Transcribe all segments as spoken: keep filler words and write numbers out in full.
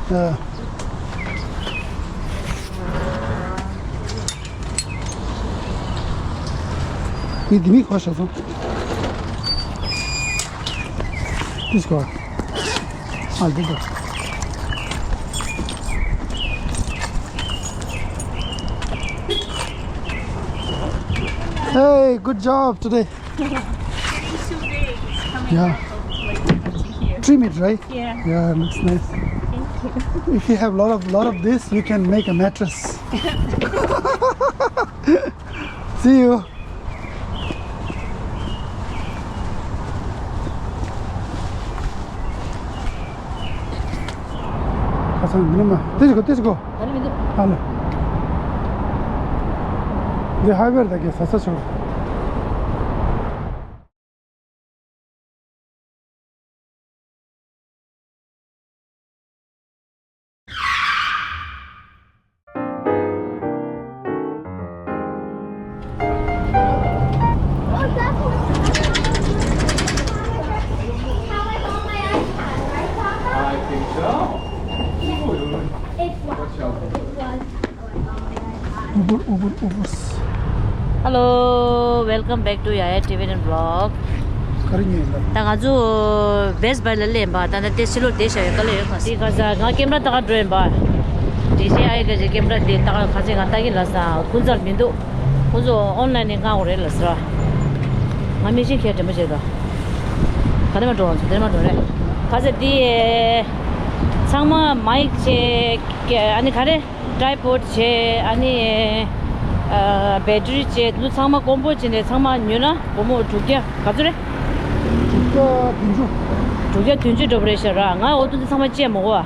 ཨ། མི་འདི་མི་ཁོ་ཤ་སོང་། དུས་ཁོ། ཨ་འདི་དང་། Hey, good job today. Getting two days coming Yeah. back home, like, touching here. Trim it, right? Yeah. Yeah, looks nice. Thank you. If you have lot of, lot of this, you can make a mattress. See you. ཁ་སང་འདི་ནི་མ། དེ་ཅི་གོ་དེ་ཅི་གོ་ཨ་ལ། འདི་ཧའི་ཝེ་ད་གི་ས་ས་ཆོ། I think so. Watch out. Uber, Uber, Uber. Hello, welcome back to Yaya T V and Vlog. ག་རེ་ཉོས་ལ། ད་ང་ཚོ་Best Buy ལ་སླེབས་པ། ད་ལྟ་དེ་ཕྱི་ལོགས་བསྡད་བཞག་ཡོད། ག་ལ་ཡོད་ག་སི་ག་ས་ང་ཀེམ་ར་ལྟ་ག་འགྲོ་ཡིན་པ། ཌི་ཇེ་ཨའི་ག་ཅིག་ཀེམ་ར་དེ་ལྟ་ག་ཁ་ཚིག་ང་ལྟ་གིན་ལ་ས་ཁོང་ཚོར་མི་འདུག་ཁོང་ཚོ་ཨོན་ལན་ནས་མངགས་དགོས་རེད་ལ་ཟེར་བ། ང་མི་ཤེས་ཁྱེད་དྲན་པ་བྱེད་དོ། ག་དེ་མ་འགྲོ་བ་ཚོ་དེ་མ་འགྲོ་རེད། ཁ་ཚིག་དེ་ཚང་མ་མའིག་བྱས་ཨ་ནི་ག་རེ། ཊའི་པོཌ་བྱས། ཨ་ནི་ཨ་བེ་ཊི་རི་བྱས། དེ་ཚོ་ཚང་མ་ཀོམ་པོ་བྱས་ནས་ཚང་མ་ཉོས་ན་སྒོར་མོ་དྲུག་བརྒྱ་ག་ཚོད་རེད། དྲུག་བརྒྱ་བདུན་ཅུ། དྲུག་བརྒྱ་བདུན་ཅུ་འགྲོ་བ་རེད་ཤག་ར། ང་འོ་དེ་ཚོ་ཚང་མ་བཅད་མ་དགོས་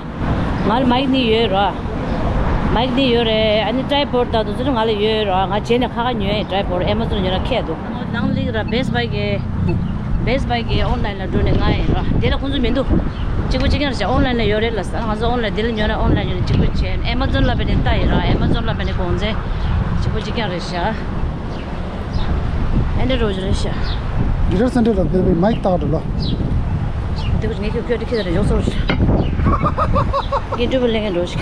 པ། ང་ལ་མའིག་ནི་ཡོད་ར། མའིག་ནི་ཡོད་རེད། ཨ་ནི་ཊའི་པོཌ་དང་དེ་ཚོ་ང་ལ་ཡོད་ར། ང་བྱས་ནས་ཁ་ཁ་ཉོས་ཡིན། ཊའི་པོཌ་ཨེ་མ་ཛོན་ཉོས་ན་ཁྱད་འདུག་ནང་ལ་ར་Best Buy གི་Best Buy གི་ཨོན་ལན་ལ་འགྲོ་ནས་ང་ཡིན་ར། དེ་ལ་ཁོང་ཚོ་མི་འདུག་གཅིག་པ་གཅིག་རྐྱང་རེད་ཤག་ཨོན་ལན་ལ་ཡོད་རེད་ལ་ཟེར། ང་ཚོ་ཨོན་ལན་དེ་ལ་ཉོས་ན་ཨོན་ལན་ཉོས་ན་གཅིག་པ་བྱས། ཨེ་མ་ཛོན་ལ་བས་ནས་ལྟ་ཡིན་ར། ཨེ་མ་ཛོན་ལ་བས་ནས་གོང་ཚད་གཅིག་པ་གཅིག་རྐྱང་རེད་ཤག་ཨེ་འདྲ་རོ་རེད་ཤག་གི་ཊར་སེན་ཊར་ལ་བས་པའི་མའིག་བཏགས་འགྲོ་ལ། དེ་ཁོ་ངས་ཁྱོད་ཁྱོད་ཁྱེད་རེ་ཡོག་སོར་ཤག་གི་ཊུ་བུ་ལེན་གི་འགྲོ་ཤག་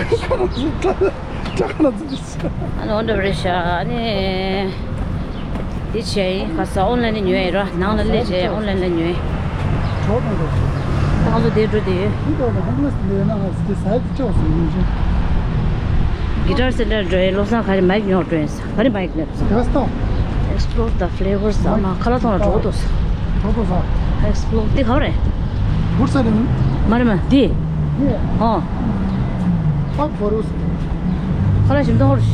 ཨ་ནི་འོ་འདྲ་རེད་ཤག་ཨ་ནི། འདི་བྱས་ཡིན། ཁ་ས་ཨོན་ལན་ནས་ཉོས་ཡིན་ར། ནང་ལ་སླེབས་རྗེས་ཨོན་ལན་ལ་ཉོས་ཡིན། གྲོགས་དང་འགྲོ། ད་ང་ཚོ་དེར་འགྲོ་དེ་ཡོད། འདི་འགྲོ་ན་ཧོམ་ལེས་ལས་ན་ང་ཚོ་དེ་ས་ཡ་དེ་ཅོག་སོང་ཡིན་ཅིང་། གི་ཊར་སེན་ཊར་འགྲོ་ཡིན། བློ་བཟང་ག་རེ་མའིག་ཉོ་འགྲོ་ཡིན་ས། ག་རེ་མའིག་ལབ་ས། དེ་ག་སྟོང་། Explore the flavors. ཨ་མ་ཁ་ལག་ཐོང་ལ་གྲོགས་འདུག་ས། གྲོགས་འདུག་ས། Explore འདི་ག་རེ། བུར་ས་རེད། མ་རེད་མ་འདི། ཡེ། ཨོ། ཕག་བོ་རུ། ཁ་ལག་ཞིམ་མཐོང་རུ།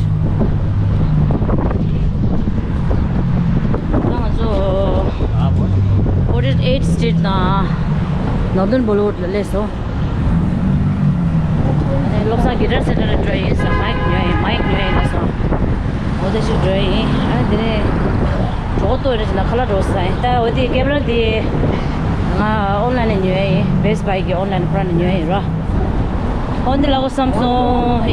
ང་ཚོ་forty-eighth Street དང་Northern Boulevard ལ་སླེབས་སོང་། བློ་བཟང་གི་ཊར་སེན་ཊར་ལ་འགྲོ་ཡིན་ས། མའིག་ཉོས་ཡིན། མའིག་ཉོས་ཡིན་ལ་སོང་། འོ་དེ་ཞིག་འགྲོ་ཡིན། ཨ་ནི་དེ་ནས་གྲོགས་ཏོ་རེ་ཞིག་ན་ཁ་ལག་འགྲོ་ས་ཡིན། ད་འོ་དེ་ཀེམ་ར་དེ་ང་ཨོན་ལན་ནས་ཉོས་ཡིན། Best Buy གི་ཨོན་ལན་ཁོ་རང་ནས་ཉོས་ཡིན་རོ། འོ་འདི་ལ་འོ་བསམ་སོང་ཡ།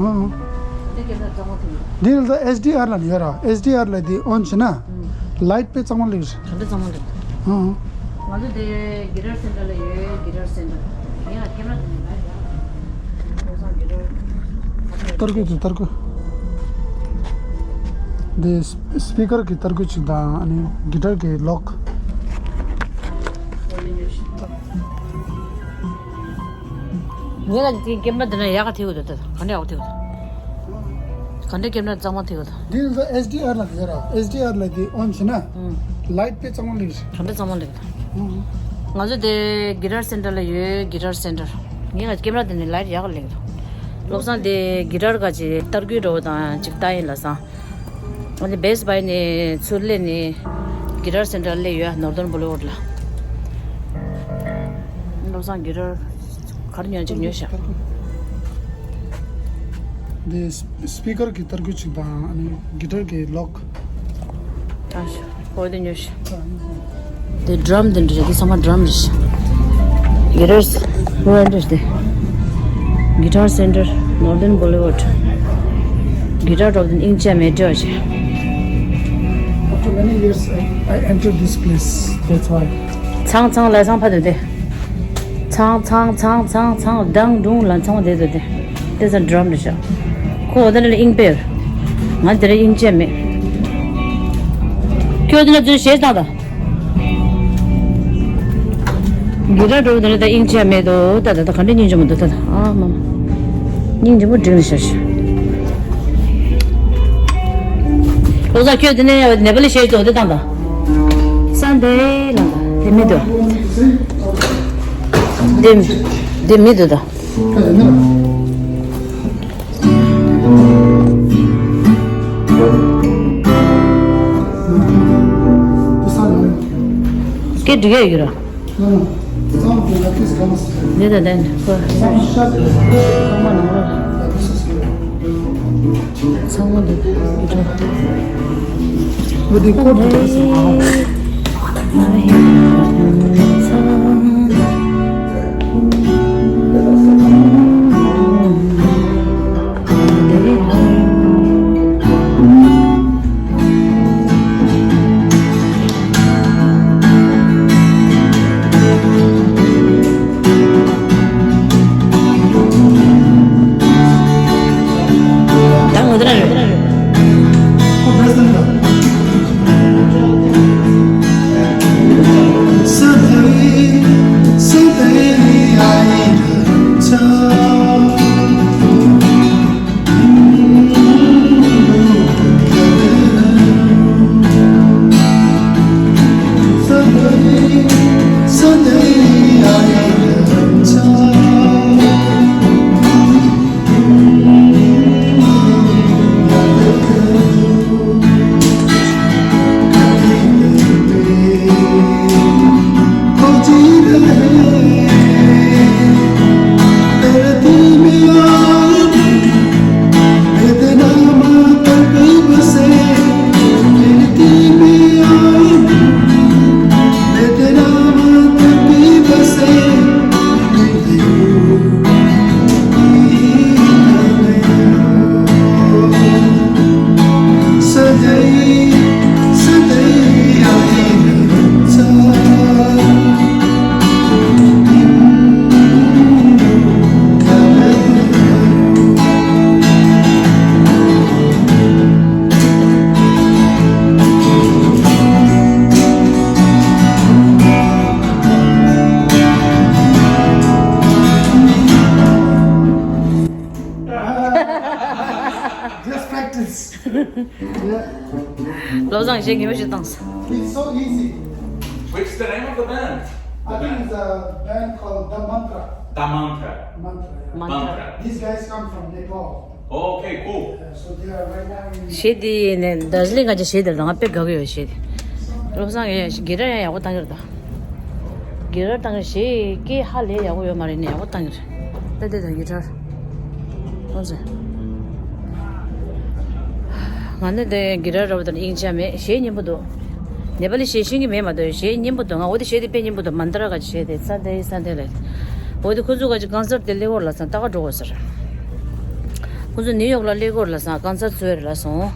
ཨང་། འདི་ལ་ཨེཆ་ཌི་ཨར་ལ་ཡོད་ར། ཨེཆ་ཌི་ཨར་ལ་འདི་ཨོན་བྱས་ན། ལའིཊ་དཔེ་གཙང་མ་སླེབས་རེད། ག་འདྲ་གཙང་མ་སླེབས། ཨང་། ང་ཚོ་དེ་གི་ཊར་སེན་ཊར་ལ་ཡོད། གི་ཊར་སེན་ཊར། ངས་ལ་ཀེམ་ར་དེ་ནས་ལའིཊ་ཡག་ལ་ཡོད། ཏར་ཀུ་དེ་ཏར་ཀུ། དེ་སི་པི་ཀར་གི་ཏར་ཀུ་ཅིག་དང་ཨ་ནི་གི་ཊར་གི་ལོག་ངས་ལ་དེ་ཀེམ་ར་དེ་ན་ཡག་ག་ཐེག་གི་འདུག་ད་ག་འདྲ་ཡག་ག་ཐེག་གི་འདུག་ག་འདྲ་ཀེམ་ར་གཙང་མ་ཐེག་གི་འདུག་འདི་ནི་ཨེཆ་ཌི་ཨར་ལ་ཟེར་ར། ཨེཆ་ཌི་ཨར་ལ་དེ་ཨོན་བྱས་ན། ལའིཊ་དཔེ་གཙང་མ་སླེབས་རེད། ག་འདྲ་གཙང་མ་སླེབས་གི་འདུག་ང་ཚོ་དེ་གི་ཊར་སེན་ཊར་ལ་ཡོད། གི་ཊར་སེན་ཊར། ངས་ལ་ཀེམ་ར་དེ་ནས་ལའིཊ་ཡག་ག་སླེབས་གི་འདུག་བློ་བཟང་དེ་གི་ཊར་ག་ཅིག་ཏར་ཀུའི་འགྲོ་བ་དང་ཅིག་ལྟ་ཡིན་ལ་སང་། ཨ་ནི་བེ་སི་བྷའི་ནས་ཚུར་སླེབས་ནས་གི་ཊར་སེན་ཊར་སླེབས་ཡོད། ནོར་ཐོན་བོ་ལི་ཝུཌ་ལ། བློ་བཟང་གི་ཊར་ག་རེ་ཉོ་ན་ཅིག་ཉོས་ཤག་འདི་སི་པི་ཀར་གྱི་ཏར་ཀུ་ཅིག་དང་ཨ་ནི་གི་ཊར་གྱི་ལོག་ཨ་ཤ་ཨོ་དེ་ཉོས་ཤག་དེ་ཌྲམ་དེ་འདྲ་རེད། དེ་ཚང་མ་ཌྲམ་རེད་ཤག་གི་ཊར་ཨོ་དེ་འདྲ་རེད། གི་ཊར་སེན་ཊར། ནོར་ཐོན་བོ་ལི་ཝུཌ། གི་ཊར་འགྲོ་དེ་དབྱིན་ཇི་མེད་འདྲ་བ་ཞིག After many years, I, I entered this place. That's why. ཚང་ཚང་ལ་ཚང་ཕ་དུ་དེ། ཚང་ཚང་ཚང་ཚང་ཚང་དང་དུང་ལ་ཚང་དེ་དུ་དེ། དེ་ཚང་ཌམ་རེད་ཤག་ཁོ་འོ་དེ་ལ་དབྱིན་པས། ང་དེ་ར་དབྱིན་ཇི་མེད། ཁྱོད་དེ་ལ་ཚུར་གཞས་བཏང་དང་། གི་ཊར་འགྲོ་དེ་ལ་ད་དབྱིན་ཇི་མེད་དོ། ད་ད་ད་ག་འདྲ་སྙིང་རྗེ་མོ་འདུག་ད་ད་ཨ་མ་མ། སྙིང་རྗེ་མོ་འགྲིག་ནི་ཤག་ཤག་ལོ་ཙཱ་ཁྱོད་དེ་ནས་ནེ་པ་ལི་གཞས་ཚོ་དེ་བཏང་དང་། སན་དེ་ལ་དེ་མི་འདུག་དེ་དེ་མི་འདུག་ད། སྐད་འགྲིག་ཡ་ཡོད་ར། ནི་ད་ལན་ཁོ་ཚང་མ་ནང་ལོགས་ཚང་མ་འདུག་འགྲོ། Just practice. Yeah. བློ་བཟང་གཞས་ངན་པ་ཞིག་བཏང་སོང་། It's so easy. What's the name of the band? I think it's a band called The Mantra. The Mantra. Mantra, yeah. Mantra. Mantra. These guys come from Nepal. Okay, cool. Yeah, so they are right now in གཞས་དེ་ནས་དར་ཇི་ལིང་ག་གཞས་དེ་ང་དཔེ་དགའ་གི་ཡོད། གཞས་དེ་བློ་བཟང་ཡང་གི་ཊར་ཡང་ཡག་པོ་བཏང་གི་རེད་ད། གི་ཊར་བཏང་གི་རེད། གཞས་སྐད་ཧ་ལས་ཡག་པོ་ཡོད་མ་རེད་ནས་ཡག་པོ་བཏང་གི་རེད། ད་དེ་དང་གི་ཊར། ཨོ་ཙི། ང་ནི་དེ་གི་ཊར་ར་བ་དང་དབྱིན་ཇི་མེད། གཞས་སྙན་པོ་འདུག་ནེ་པ་ལི་གཞས་ཤེས་ཀྱི་མེད་མ་གཏོགས་གཞས་སྙན་པོ་འདུག་ང་འོ་དེ་གཞས་དེ་དཔེ་སྙན་པོ་འདུག་མན་ཏྲ་ག་གཞས་དེ་ས་དེ་ས་དེ་ལས། འོ་དེ་ཁོ་ཚོ་ག་ཅིག་ཀོན་སར་དེ་སླེབས་ཡོད་ལབ་སོང་། ད་ག་འགྲོ་དགོས་ཟེར། ཁོ་ཚོ་ནིའུ་ཡོག་ལ་སླེབས་ཡོད་ལབ་སོང་། ཀོན་སར་ཚོགས་ཡོད་ལབ་སོང་།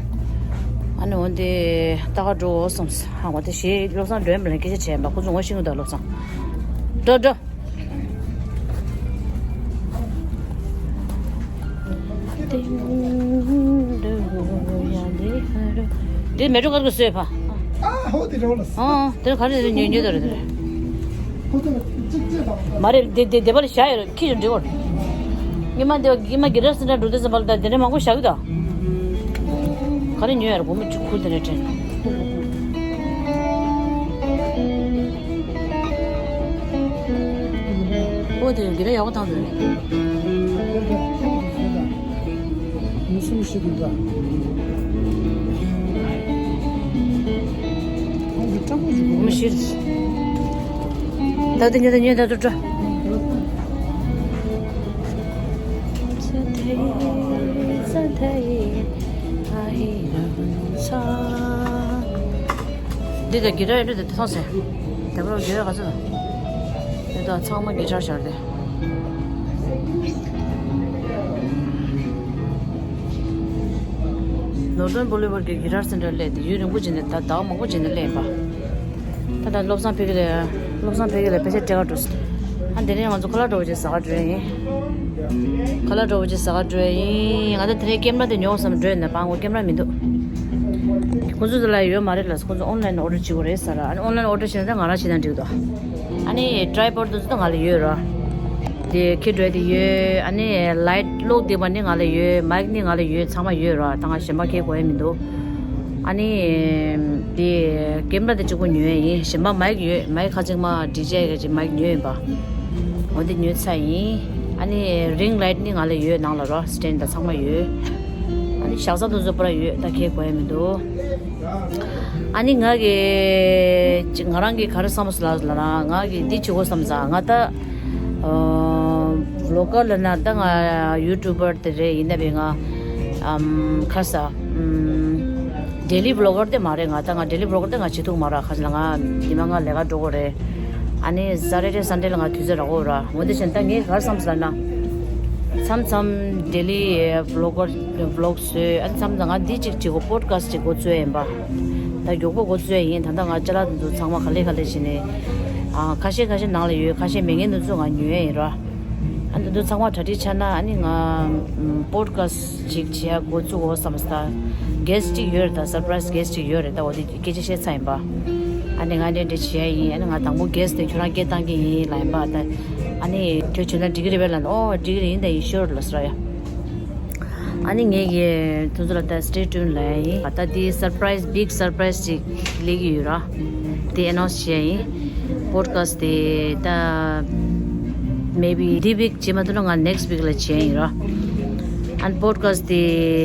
ཨ་ནི་འོ་དེ་ད་ག་འགྲོ་དགོས་སོང་ཟེར། ཧ་འོ་དེ་གཞས་བློ་བཟང་འགྲོ་ཡིན་པ་ལ་སྐད་ཆ་བྱས་ཡིན་པ། ཁོ་ཚོ་ངོ་ཤེས་ཀྱི་འདུག་བློ་བཟང་། འགྲོ་འགྲོ། འདི་མེ་ཏྲོ་ཀར་གི་སོས་ཕ། ཨ་ཧོ་དེ་རོ་ལ། ཨ་དེ་ག་རེ་རེ་ཉོ་ཉོ་དེ་རེད་དེ་རེད། ཧོ་དེ་ཅིག་ཅིག་དང་། མ་རེད། དེ་དེ་དེ་པར་བཞག་ཡོད་རེད། ཁྱི་ཡོད་འདྲི་བར། ཉི་མ་འདི་ཉི་མ་གི་ར་སི་འདྲ་འགྲོ་དུས་ཙམ་པ་ལ་ད་དེ་འདྲ་མང་པོ་བཞག་གི་ད། ག་རེ་ཉོ་ཡ་རེད། སྒོར་མོ་བཅུ་ཁུར་དེ་འདྲ་དྲན། ཨོ་དེ་གི་ར་ཡག་པོ་བཏང་འདུག་མི་སེམས་ཤིག་འདུག་ད། ཁོང་གི་སྤྲང་པོ་ཞིག་མི་ཤེས། ད་དེ་ཉོ་ད་ཉོ་ད་དུ་འགྲོ། འདི་ད་གི་ར་ཡོད་འདུག་དེ་ཐོངས་ཟེར། དེ་པར་གི་ར་ག་ཚོད་དང་། དེ་དག་ཚང་མ་གི་ཊར་ཤར་ཏེ། ནོར་ཏོན་བྷོ་ལི་ཝུཌ་གི་གྷི་ཊར་སེན་ཊར་སླེབས་ཏེ་ཡུན་རིང་པོ་བྱས་ནས། ད་ཟླ་བ་མང་པོ་བྱས་ནས་སླེབས་པ། ད་ད་བློ་བཟང་ཕ་གི་ལ། བློ་བཟང་ཕ་གི་ལ་ཕལ་ཆེར་སྤྲད་ག་འགྲོ་སྲིད། ཨ་དེ་ནས་ང་ཚོ་ཁ་ལག་འདྲ་པོ་ཅིག་ཟ་ག་འགྲོ་ཡ་ཡིན། ཁ་ལག་འདྲ་པོ་ཅིག་ཟ་ག་འགྲོ་ཡ་ཡིན། ང་ད་དེ་རིང་ཀེམ་ར་དེ་ཉོ་བསམ་འགྲོ་ཡིན་ན། པང་གོ་ཀེམ་ར་མི་འདུག་ཁོ་ཚོ་དེ་ལ་ཡོད་མ་རེད་ལ། ཁོ་ཚོ་ཨོན་ལན་ཨོ་ཌར་བྱེད་དགོས་རེད་ཟེར། ཨ་ནི་ཨོན་ལན་ཨོ་ཌར་བྱས་ན་ད་ང་རང་བྱེད་ན་འགྲིག་འདུག་ཨ་ནི་ཊྲའི་པོཌ་དེ་ཚོ་ད་ང་ལ་ཡོད་ར། དེ་ཁྱེད་འགྲོ་ཡ་དེ་ཡོད། ཨ་ནི་ལའིཊ་གློག་ལྡེབས་པ་ནི་ང་ལ་ཡོད། མའིཀ་ནི་ང་ལ་ཡོད། ཚང་མ་ཡོད་ར། ད་ང་གཞན་པ་ཁྱེར་དགོས་ཡ་མི་འདུག་ཨ་ནི་དེ་ཀེམ་ར་དེ་གཅིག་པོ་ཉོས་ཡ་ཡིན། གཞན་པ་མའིཀ་ཡོད། མའིཀ་ཁ་ཅིག་མ་ཌི་ཇེ་གི་ཅིག་མའིཀ་ཉོས་ཡིན་པ། འོ་དེ་ཉོས་ཚར་ཡིན། ཨ་ནི་རིང་ལའིཊ་ནི་ང་ལ་ཡོད། ནང་ལ་ར་སི་ཊེན་ཌི་དང་ཚང་མ་ཡོད། ཨ་ནི་ཞག་ཚང་དེ་ཚོ་པུ་ར་ཡོད། ད་ཁྱེར་དགོས་ཡ་མི་འདུག་ཨ་ནི་ང་གི་ཅིག་ང་རང་གི་ག་རེ་བསམ་སོང་ལབ་ན། ང་གི་འདི་བྱེད་དགོས་བསམ་སོང་། ང་ད་ཨ་བི་ལོག་གར་ལབ་ན་ད་ང་ཡུ་ཊུབ་པར་དེ་རེད། ཡིན་ན་བས་ང་ཨམ་ཁ་ས་ཨམ་ཌེ་ལི་བི་ལོག་གར་དེ་མ་རེད། ང་ད་ང་ཌེ་ལི་བི་ལོག་གར་དེ་ང་བྱེད་ཐུབ་མ་རེད། ཁ་ས་ལ་ང་ཉི་མ་ང་ལས་ཀ་འགྲོ་དགོས་རེད། ཨ་ནི་སེ་ཊར་ཌེ་སན་ཌེ་ལ་ང་དུས་ཚོད་རག་གི་ཡོད་ར། འོ་དེ་བཞིན་ད་ངས་ག་རེ་བསམ་སོང་ལབ་ན། མཚམས་མཚམས་ཌེ་ལི་བི་ལོག་གར་བི་ལོག་བཟོས། ཨ་ནི་མཚམས་མཚམས་ང་འདི་གཅིག་བྱེད་དགོས། པོཌ་ཁ་སི་ཊི་གཅིག་འགོ་བཙུགས་ཡིན་པ། ད་མགྱོགས་པོ་འགོ་བཙུགས་ཡིན། ད་ལྟ་ང་ཅ་ལག་འདི་ཚོ་ཚང་མ་ག་ལེ་ག་ལེ་བྱས་ནས། ཨ་ཁ་ཤས་ཁ་ཤས་ནང་ལ་ཡོད། ཁ་ཤས་མེད་མཁན་འདི་ཚོ་ང་ཉོ་ཡ་ཡིན་ར། ཨ་འདི་ཚོ་ཚང་མ་གྲ་སྒྲིག་ཆགས་ན། ཨ་ནི་ང་ཨམ་པོཌ་ཁ་སི་ཊི་གཅིག་བྱེད་ཡ་འགོ་བཙུགས་དགོས་བསམ་སོང་། ད་གེ་སི་ཊི་གཅིག་ཡོད་རེད། ད་སར་པ་རའི་སི་གེ་སི་ཊི་གཅིག་ཡོད་རེད། ད་འོ་དེ་སྐད་ཆ་བཤད་ཚར་ཡིན་པ། ཨ་ནི་ང་འདྲེ་འདྲེ་བྱེད་ཡ་ཡིན། ཨ་ནི་ང་དང་པོ་གེ་སི་ཊི་དེ་ཁྱོད་རང་སྐད་བཏང་གི་ཡིན་ལབ་ཡིན་པ། ད་ཨ་ནི་ཁྱོད་བྱེད་ན་འགྲིག་གི་རེད་པས་ལབ་ན། ཨོ་འགྲིག་གི་རེད། ཡིན་ད་ཡིན། ཤོར་ལབ་སོང་ར་ཡ། ཨ་ནི་ངས་ཀྱི་དེ་ཚོ་ལ་ད་སི་ཊེ་ཊུན་ལབ་ཡ་ཡིན། ད་དེ་སར་པ་རའི་སི་བིག་སར་པ་རའི་སི་ཅིག་སླེབས་ཀྱི་ཡོད་ར། དེ་ཨེ་ནོན་སི་བྱས་ཡིན། པོཌ་ཁ་སི་ཊི་དེ་ད་མེ་བི་འདི་ཝིག་བྱེད་མ་ཐུབ་ན་ང་ནེག་སི་ཝིག་ལ་བྱས་ཡིན་ར། ཨན་པོཌ་ཁ་སི་ཊི་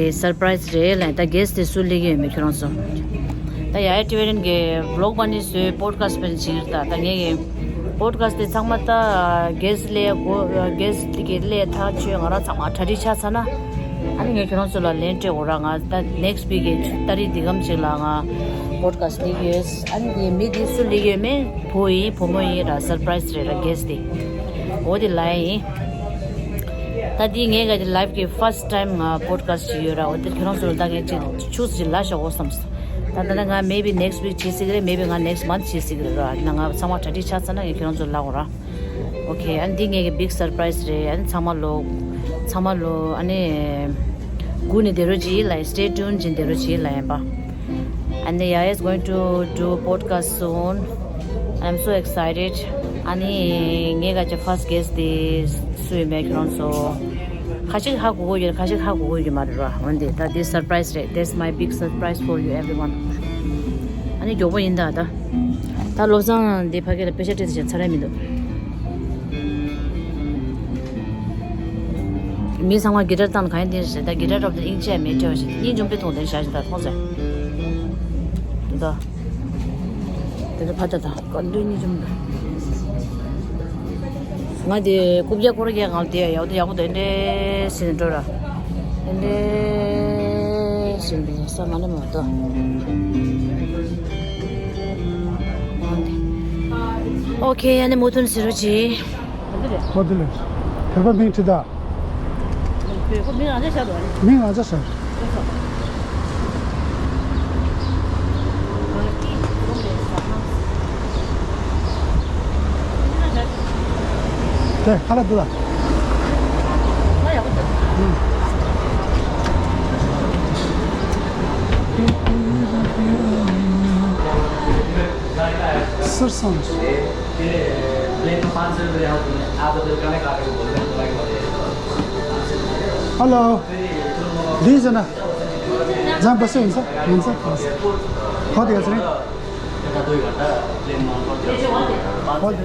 དེ་སར་པ་རའི་སི་རེད་ལབ། ད་གེ་སི་ཊི་དེ་སུ་སླེབས་ཀྱི་ཡོད་མེད་ཁྱོད་རང་ཚོ། ད་ཡ་ཡ་ཊི་བི་ཨེན་གི་བི་ལོག་པ་ནི་བཟོས། པོཌ་ཁ་སི་ཊི་པན་བྱེད་ཀྱི་རེད། ད་ད་ངས་ཀྱི་པོཌ་ཁ་སི་ཊི་དེ་ཚང་མ་ད་གེ་སི་ཊི་སླེབས་ཡ་གོ། གེ་སི་ཊི་དེ་གི་སླེབས་ཐག་ཆོད། ང་རང་ཚང་མ་གྲ་སྒྲིག་ཆགས་ཚར་ན། ཨ་ནི་ངས་ཁྱོད་རང་ཚོ་ལ་ལན་སྤྲད་འོ་ར། ང་ད་ནེག་སི་ཝིག་གི་ཏ་རིག་འདི་གམ་ཞིག་ལ་ང་པོཌ་ཁ་སི་ཊི་སླེབས་ཀྱི་ཡོད། ཨ་ནི་དེ་མི་དེ་སུ་སླེབས་ཀྱི་ཡོད་མེད། བུ་ཡིན་བུ་མོ་ཡིན་ར། སར་པ་རའི་སི་རེད་ར། གེ་སི་ཊི་དེ་འོ་དེ་ལབ་ཡ་ཡིན། ད་དེ་ངས་ག་དེ་ལའིབ་གི་ཕར་སི་ཊི་ཊའིམ་ང་པོཌ་ཁ་སི་ཊི་བྱེད་ཀྱི་ཡོད་ར། འོ་དེ་ཁྱོད་རང་ཚོ་ལ་ད་ངས་ཅིག་ཆུ་ཚོད་ཅིག་ལ་བཞག་འོ་བསམ་སོང་། ད་ད་ལྟ་ང་མེ་བི་ནེག་སི་ཝིག་བྱེད་སྲིད་ཀྱི་རེད། མེ་བི་ང་ནེག་སི་མན་ཐི་བྱེད་སྲིད་ཀྱི་རེད་ར། ཨ་ནི་ང་ཚང་མ་གྲ་སྒྲིག་ཆགས་ཚར་ན་ངས་ཁྱོད་རང་ཚོ་ལ་ལབ་འོ་ར། ཨོ་ཁེ། ཨ་ནི་འདི་ངེད་ཀྱི་བིག་སར་པ་རའི་སི་རེད། ཨ་ནི་ཚང་མ་ལོ། ཚང་མ་ལོ། ཨ་ནི་སྒུག་ནས་བསྡད་རོགས་གྱིས་ལབ། Stay tuned བྱས་བསྡད་རོགས་གྱིས་ལབ་ཡིན་པ། ཨ་ནི་Yaya is going to do podcast soon. I'm so excited. ཨ་ནི་ངེད་ཀྱི་first guest དེ་སུ་ཡིན་པས་ཁྱོད་རང་ཚོ། ཁ་ཤས་ཧ་གོ་གི་ཡོད། ཁ་ཤས་ཧ་གོ་གི་ཡོད་མ་རེད་པ། འོན་ཏེ་ད་འདི་སར་པ་རའི་སི་རེད། That's my big surprise for you everyone. ཨ་ནི་མགྱོགས་པོ་ཡིན་ད་ད། ད་བློ་བཟང་འདི་ཕ་གི་ལ་པེ་ཤ་སྤྲད་ཚར་ཡ་མི་འདུག་མི་ཚང་མ་གི་ཊར་བཏང་གང་ཡིན་དེ་ཟེར། ད་གི་ཊར་རབ་དེ་དབྱིངས་ཆད་མེད་ཅོ་ཞེས་སྙིང་རྗེ་མོ་དེ་མཐོང་དེ་བཞག་ཞིག་ད་མཐོང་ཟེར། ད་དེ་ཕ་ད་ད་ག་འདྲའི་སྙིང་རྗེ་མོ་ད། ང་དེ་རྐུབ་བཀྱག་སྐོར་རྒྱག་ང་དེ་ཡག་དེ་ཡག་པོ་དེ་འདྲའི་ཟིན་འགྲོ་ར། དེ་འདྲའི་ཟིན་པའི་ས་མ་ནི་མ་གཏོགས། ཨོ་ཁེ། ཡ་ནི་མུ་མཐུད་ཟེར་རོགས་གྱིས། ཨོ་དེ་ལས། བོད་པ་མིང་ཁྲི་ད། བོད་པ་མིང་རང་ཆ་བཞག་འདུག་མིང་རང་ཆ་བཞག་དེ་ཁ་ལག་འདུག་ལ། ང་ཡག་པོ་འདུག་སིར་སང་། ཧ་ལོ། འདི་ཟེར་ན། ཛམ་པ་སེ་ཡིན་ས། ཡིན་ས། གོ་དེ་ག་ཚོད་རེད། གོ་དེ།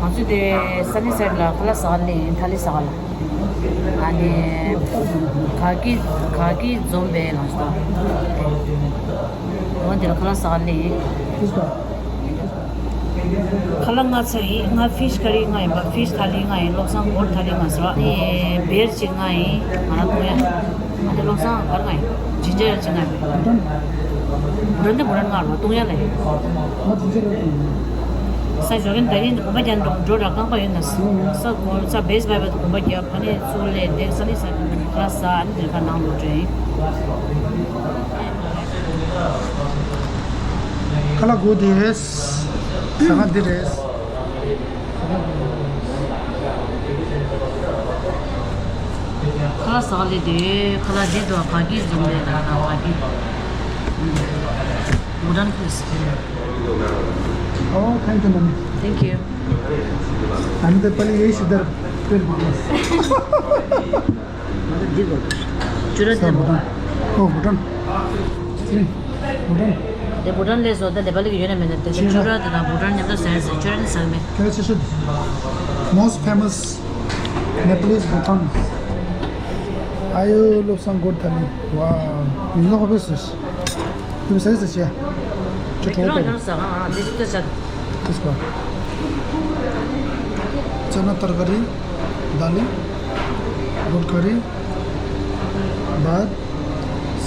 ང་ཚོ་དེ་སན་ནི་སའིཌ་ལ་ཁ་ལག་ཟ་ག་སླེབས་ཡིན། ཐ་ལི་ཟ་ག་ལ། ཨ་ནི་ག་གི་ག་གི་འཛོམས་པའི་ལངས་སོ། འོ་དེ་ལ་ཁ་ལག་ཟ་ག་སླེབས་ཡིན། ཁ་ལག་ལྔ་ཚར་ཡིན། ང་ཕིཤ་ཀ་རི་ལྔ་ཡིན་པ། ཕིཤ་ཐ་ལི་ལྔ་ཡིན། བློ་བཟང་གོར་ཐ་ལི་ལྔ་ཟེར་བ། ཨ་ནི་བེར་གཅིག་ལྔ་ཡིན། ང་རང་བཏུང་ཡ། ཨ་ནི་བློ་བཟང་གར་ལྔ་ཡིན། ཇིན་ཇར་ཡེལ་གཅིག་ལྔ་ཡིན། བུ་རན་དེ་བུ་རན་ལྔ་རེད་བ། བཏུང་ཡ་ལ་ཡིན། ས་ཞོགས་ཀན་ད་རིང་དགོན་པ་རྒྱག་འགྲོ་འགྲོ་ར་རྐང་པ་ཡོད་ན་ས་ས་གོ་ས་བེས་བྷའི་བྷའི་དགོན་པ་རྒྱག་ཕ་ནས་ཚུར་ལས་འདེགས་ས་ནི་ས་ཁ་ས་ཨ་ནི་དེར་ཁ་ནང་ལོ་དྲན། ཁ་ལག་དགོས་དེ་རེད། ཟ་ཁང་འདི་རེད། ཁ་ལག་ཟ་ལེ་དེ་ཁ་ལག་འདི་དུ་ག་གི་འཛོམས་རེད་ད་ག་གི། Wooden please. Oh, thank you, ma'am. Thank you. I'm the Pali Yesh Dar Pir Mamas. འདི་གོ། ཅུ་ར་ས་དེ་བུ་ཊན། ཨོ་བུ་ཊན། ཅི། བུ་ཊན། དེ་བུ་ཊན་ལས་བཟོ་ད་ནེ་པ་ལི་གི་ཡོད་ན་མེད་ན་དེ་ཅུ་ར། ཅུ་ར་དེ་དང་བུ་ཊན་མཉམ་དུ་ཟ་ཟ་ཅུ་ར་ནི་ཟ་མེད། ཁྱེད་རང་ཆེ་ཤོས་དེ། Most famous Nepalese Bhutan. Ayo lobsang god thali. Wow. You know how this is? དེ་ཟ་ཟ་བྱས། ཁྱོད་གྲོགས་ཁྱོད་རང་ཡང་ཟ་གང་ཨ་འདི་ཅི་ལྟ་བྱ། དེ་ཟ། चना तरकारी, दाली, गोट करी, भात,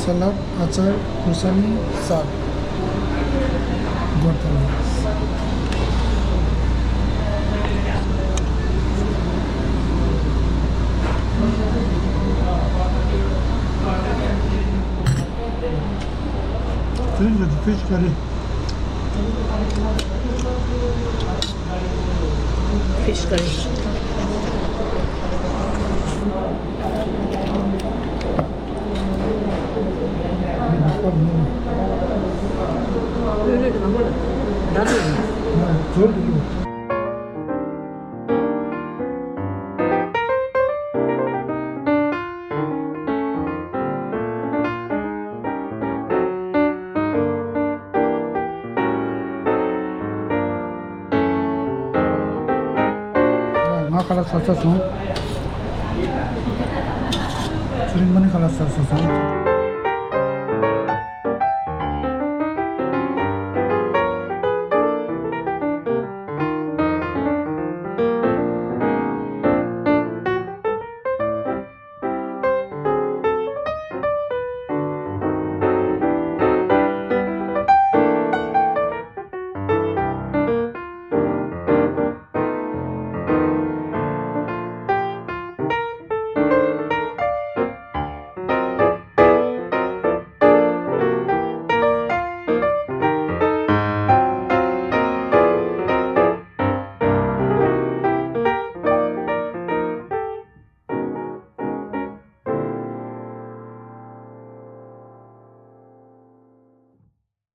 सलाद, अचार, खुर्सानी, साग। गोट थाली। Fish curry. Fish curry. ང་ཁ་ལག་ཟ་ཚར་སོང་། ཚེ་རིང་མ་ཎི་ཁ་ལག་ཟ་ཚར་སོང་།